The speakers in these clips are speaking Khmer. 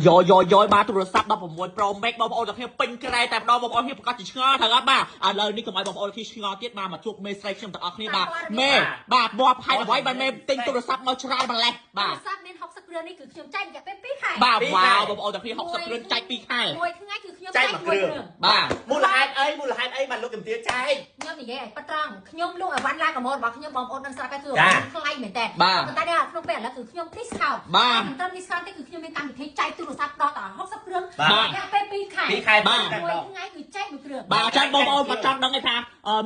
យកយកយកបាទទូរស័ព្ទ16 Pro Max បងប្អូនទាំងគ្នាពេញក្រែតែម្ដងបងប្អូនគ្នាប្រកាសជាឆ្ងល់ត្រូវអត់បាទឥឡូវនេះកុំឲ្យបងប្អូនគ្នាឆ្ងល់ទៀតបាទមកជួបមេស្រីខ្ញុំទាំងអស់គ្នាបាទមេបាទបបហេតុអ្វីបានមេទិញទូរស័ព្ទមកច្រើនម្លេះបាទ ទូរស័ព្ទមាន60គ្រឿងនេះគឺខ្ញុំចែករយៈពេល2ខែ បាទវ៉ាវបងប្អូនទាំងគ្នា60គ្រឿងចែក2ខែ មួយថ្ងៃគឺខ្ញុំ ចែកមួយគ្រឿង បាទ មូលហេតុអីមូលហេតុអីបានលោកជំទាវចែក ខ្ញុំនិយាយឲ្យប៉ាត្រង់ខ្ញុំលក់អីវ៉ាន់ឡាកាម៉ូរបស់ខ្ញុំបងប្អូនដឹងស្រាប់ហើយគឺថ្លៃមែនតើប៉ុន្តែនេះក្នុងពេលឥឡូវគឺខ្ញុំ discount បាទ មិនត្រឹម discount ទេគឺខ្ញុំមានកម្មវិធីចែកទូរស័ព្ទដល់ដល់60គ្រឿង បាទ រយៈពេល2ខែ 2ខែ បាទ មួយថ្ងៃគឺចែកមួយគ្រឿង បាទអញ្ចឹងបងប្អូនក៏ចង់ដឹងឯថា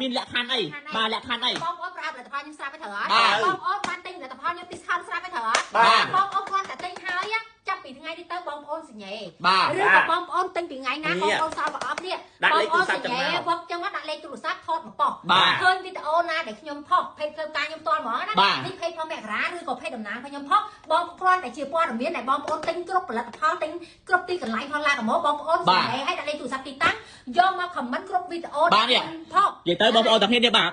មានលក្ខខណ្ឌអីបាទលក្ខខណ្ឌអី បងប្អូនប្រើផលិតផលខ្ញុំស្រាប់ហើយត្រូវអត់ បាទ បងប្អូនបានទិញផលិតផលខ្ញុំ discount ស្រាប់ហើយត្រូវអត់ បាទ បងប្អូនគ្រាន់តែទិញហើយចាប់ពីថ្ងៃនេះទៅបងប្អូនសញ្ញេ បាទ ឬក៏បងប្អូនទិញពីថ្ងៃណាបងប្អូនសល់ប្រអប់នេះ ដាក់លេខទូរស័ព្ទ សញ្ញេ ចាំមក វឹកចឹងមកដាក់លេខទូរស័ព្ទថតមកប៉ុស្ បាទ ឃើញវីដេអូណាដែលខ្ញុំផុស page ផ្លូវការខ្ញុំផ្ទាល់ហ្មងណា បាទ នេះ page ផងមករាឬក៏ page តំណាងផងខ្ញុំផុសបងគ្រាន់តែជាព័ត៌មានដែលបងប្អូនទិញគ្រប់ផលិតផលទិញគ្រប់ទីកន្លែងផងឡាកាម៉ូបងប្អូនសញ្ញេឲ្យដាក់លេខទូរស័ព្ទទីតាំងយកមក comment គ្រប់វីដេអូ បាទនេះ ដែលខ្ញុំផុស និយាយទៅបងប្អូនទាំងគ្នានេះបាទ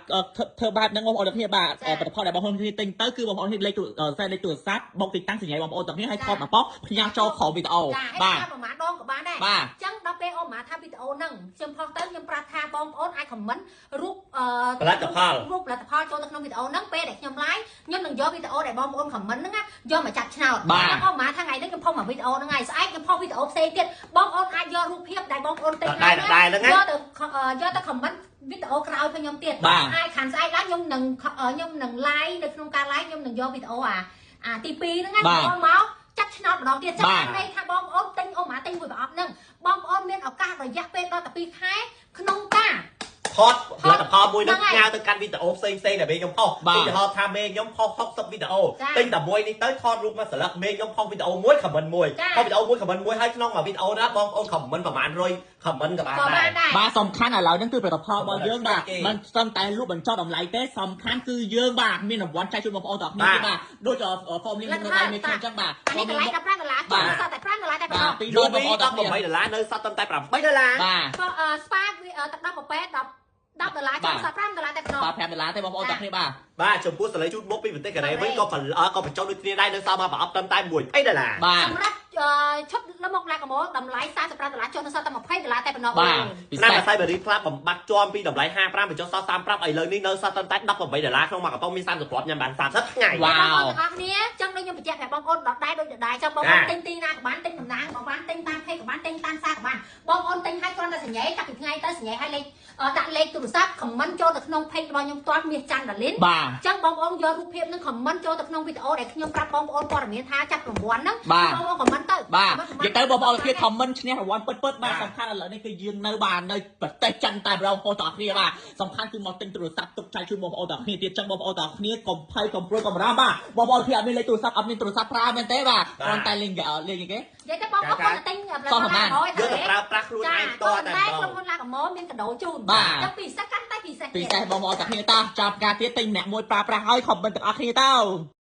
ធ្វើបែបហ្នឹងបងប្អូនទាំងគ្នាបាទផលិតផលដែលបងប្អូនគ្នាទិញទៅគឺបងប្អូនគ្នាលេខទូរលេខទូរស័ព្ទបូកទីតាំងសញ្ញាបងប្អូនទាំងគ្នាឲ្យថតមកប៉ុស្ផ្ញើចូលក្រោមវីដេអូ ចាហើយ បាទ ផ្ញើប្រហែលដងក៏បានដែរ បាទ អញ្ចឹងដល់ពេលអូម៉ាថាវីដេអូហ្នឹងខ្ញុំផុសទៅខ្ញុំប្រាប់ថាបងប្អូនអាច comment រូប ផលិតផល រូបផលិតផលចូលទៅក្នុងវីដេអូហ្នឹងពេលដែលខ្ញុំ live ខ្ញុំនឹងយកវីដេអូដែលបងប្អូន comment ហ្នឹងណាយកមកចាប់ឆ្នោត បាទ អូម៉ាថាថ្ងៃនេះខ្ញុំផុសមកវីដេអូហ្នឹងហើយស្អែកខ្ញុំផុសវីដេអូផ្សេងទៀតបងប្អូនអាចយករូបភាពដែលបងប្អូនទិញ ដែរដែរហ្នឹងណា យកទៅយកទៅ comment វីដេអូក្រោយរបស់ខ្ញុំទៀត បាទ អាចខាងស្អែកឡើងខ្ញុំនឹង live នៅក្នុងការ live ខ្ញុំនឹងយកវីដេអូអាទី2ហ្នឹងណា បាទ បងមកចាប់ឆ្នោតម្ដងទៀតចាប់ បាទ ន័យថាបងប្អូនទិញអូម៉ាទិញមួយប្រអប់ហ្នឹងបងប្អូនមានឱកាសរយៈពេលដល់តែ2ខែក្នុងការ ថតផលិតផលមួយនឹង ហ្នឹងហើយ ផ្ញើទៅកាន់វីដេអូផ្សេងផ្សេងដែលមេខ្ញុំផុស បាទ ឧទាហរណ៍ថាមេខ្ញុំផុស60វីដេអូ ចា ទិញតែមួយនេះទៅថតរូបមកស្លឹកមេខ្ញុំផុសវីដេអូមួយ comment មួយ ចា ផុសវីដេអូមួយ comment មួយហើយក្នុងមួយវីដេអូណាបងប្អូន comment ប្រហែល100 comment ក៏បាន ក៏ ដែរ បានដែរ បាទសំខាន់ឥឡូវហ្នឹងគឺផលិតផលរបស់យើងបាទ គេ មិនសឹងតែលក់បញ្ចុះតម្លៃទេសំខាន់គឺយើងបាទមានរង្វាន់ចែកជូនបងប្អូនទាំងគ្នា បាទ ទេបាទដូចហ្វមលីងក្នុងដៃមានខ្ញុំអញ្ចឹងបាទ អានេះកន្លែង15ដុល្លារចុះសល់តែ5ដុល្លារតែប៉ុណ្ណោះ បាទពីរ យូ បង វី ប្អូនទាំងគ្នា 18ដុល្លារនៅសល់ត្រឹមតែ8ដុល្លារ បាទ ក៏ស្ប៉ាវាទឹកដោះកាហ្វេ10 10ដុល្លារចុះសល់5ដុល្លារតែប៉ុណ្ណោះ បាទ5ដុល្លារទេបងប្អូនទាំងគ្នាបាទ បាទចំពោះសលេជូតមុខពីប្រទេសកូរ៉េវិញក៏ផលក៏បញ្ចុះដូចគ្នាដែរនៅសល់មកប្រអប់ត្រឹមតែ1ដុល្លារ បាទ សម្រាប់ឈុតលមុខឡាកាម៉ូតម្លៃ45ដុល្លារចុះនៅសល់តែ20ដុល្លារតែប៉ុណ្ណោះ បាទពិ ថ្នាំ សេស អាស័យបេរីផ្លាប់បំបត្តិជាំពីតម្លៃ55បញ្ចុះសល់35ឥឡូវនេះនៅសល់ត្រឹមតែ18ដុល្លារក្នុងមួយកំប៉ុងមាន30គ្រាប់ញ៉ាំបាន30ថ្ងៃ វ៉ា បងប្អូនទាំងអស់គ្នាចឹងដូចខ្ញុំបញ្ជាក់ប្រាប់បងប្អូនដដែលដូចដដែលចឹងបងប្អូនទិញទីណាក៏បានទិញតំណាងក៏បានទិញតាម page ក៏បានទិញតាមសារក៏បានបងប្អូនទិញឲ្យគ្រាន់តែសញ្ញាចាប់ពីថ្ងៃទៅសញ្ញាឲ្យលេខដាក់លេខទូរស័ព្ទ comment ចូលទៅក្នុង page របស់ខ្ញុំផ្ទាល់មាសច័ន្ទដាលីន បាទ ចឹងបងប្អូនយករូបភាពនឹង comment ចូលទៅក្នុងវីដេអូដែលខ្ញុំប្រាប់បងប្អូនព័ត៌មានថាចាប់រង្វាន់ហ្នឹង បាទ បងប្អូន comment ទៅ បាទនិយាយទៅបងប្អូនគ្នា comment ឈ្នះរង្វាន់ពិតពិតបាទសំខាន់ឥឡូវនេះគឺយើងនៅបាទនៅប្រទេសចិនតែម្ដងបងប្អូនទាំងអស់គ្នាបាទសំខាន់គឺមកទិញទូរស័ព្ទទុកចែកជូនបងប្អូនទាំងអស់គ្នាទៀតចឹងបងប្អូនទាំងអស់គ្នាកុំភ័យកុំព្រួយកុំបារម្ភបាទបងប្អូនគ្នាអត់មានលេខទូរស័ព្ទអត់មានទូរស័ព្ទប្រើមែនទេបាទគ្រាន់តែលេងលេងគេ និយាយទៅបងប្អូនគាត់តែទិញផលិតផលឡាកាម៉ូ យកទៅប្រើប្រាស់ខ្លួន ចា ឯងផ្ទាល់តែ តែ ម្ដង ក្រុមហ៊ុនឡាកាម៉ូមានកដោជូន បាទ ចឹងពិសេសកាន់តែពិសេស ពិសេសបងប្អូនទាំងគ្នាតោះចាប់ការទៀតទិញម្នាក់មួយប្រើប្រាស់ហើយ comment ទាំងអស់គ្នាទៅ